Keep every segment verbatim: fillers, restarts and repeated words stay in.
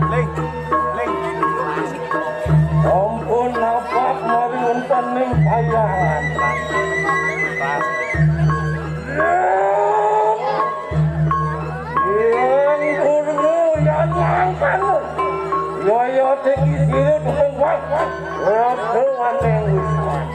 Ling, ling. Ampun napak mari wonten ning payangan. Yang guru yang mangkanu. Yoyo tinggi siru tukang wak. Waktu waneng wisman.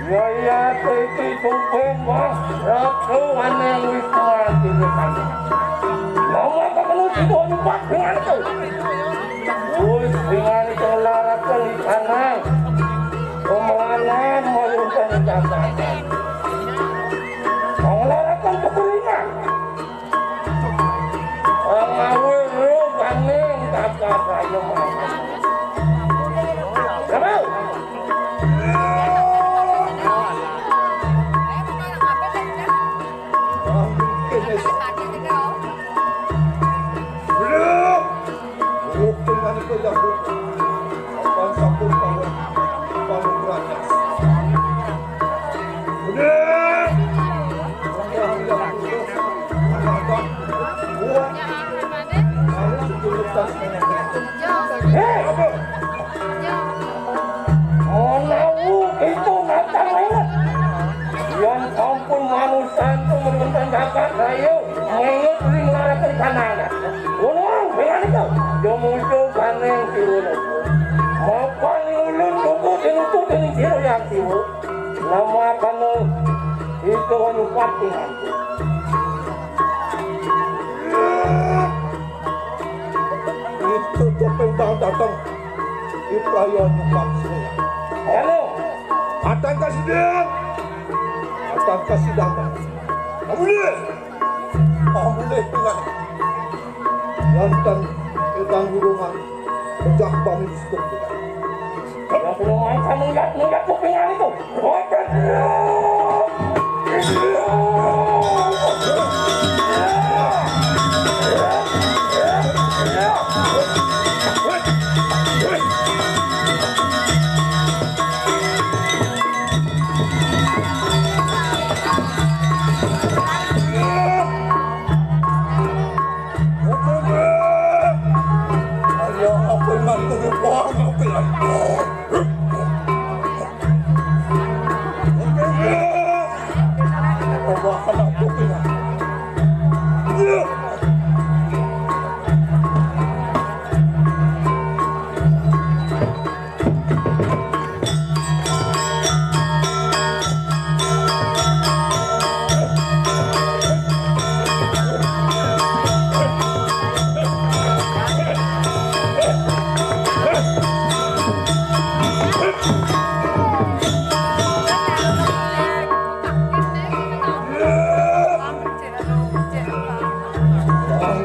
Yaya Titi Tupin Wah Ratu Waneng Wisma Tini Tani. Nama pemenu sido nyupak dengan itu. Wis dengan itu larakan di sana. Pemelanan mayunkan jabatan. Pengelarakan peturingan. Ngawi ro kaning kakak saya mama. Kamu? Belum. Rupanya itu ya, Bu. Apan sampun bangun, bangun rakyat. Udah. Udah, udah, udah. Udah, udah. Harus sepuluh tas. Eh, apa? Menawi itu natang lewat. Yang sampun manusan tu menentang kakak saya, mengut ring larat di kanana. Ulun, dengan itu, dia muncul panen di ulun. Mapan ulun tutup, tutup, tutup, yang tiwuk. Nama kanu itu anu patingan. Itu topeng bang datang di pelayan bang saya. Halo. Atan kasih dia. Atan kasih datang. Kamu dia. Kamu dia dengan. Jantan utang gurungan. Pecah bang itu. Yang gurungan kamu lihat, lihat kupingan itu.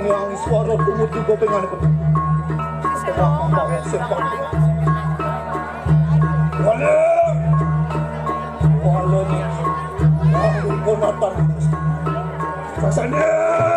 Yang suara pungut di kuping anak itu. Wale. Wale. Yang Jonathan. Kasane.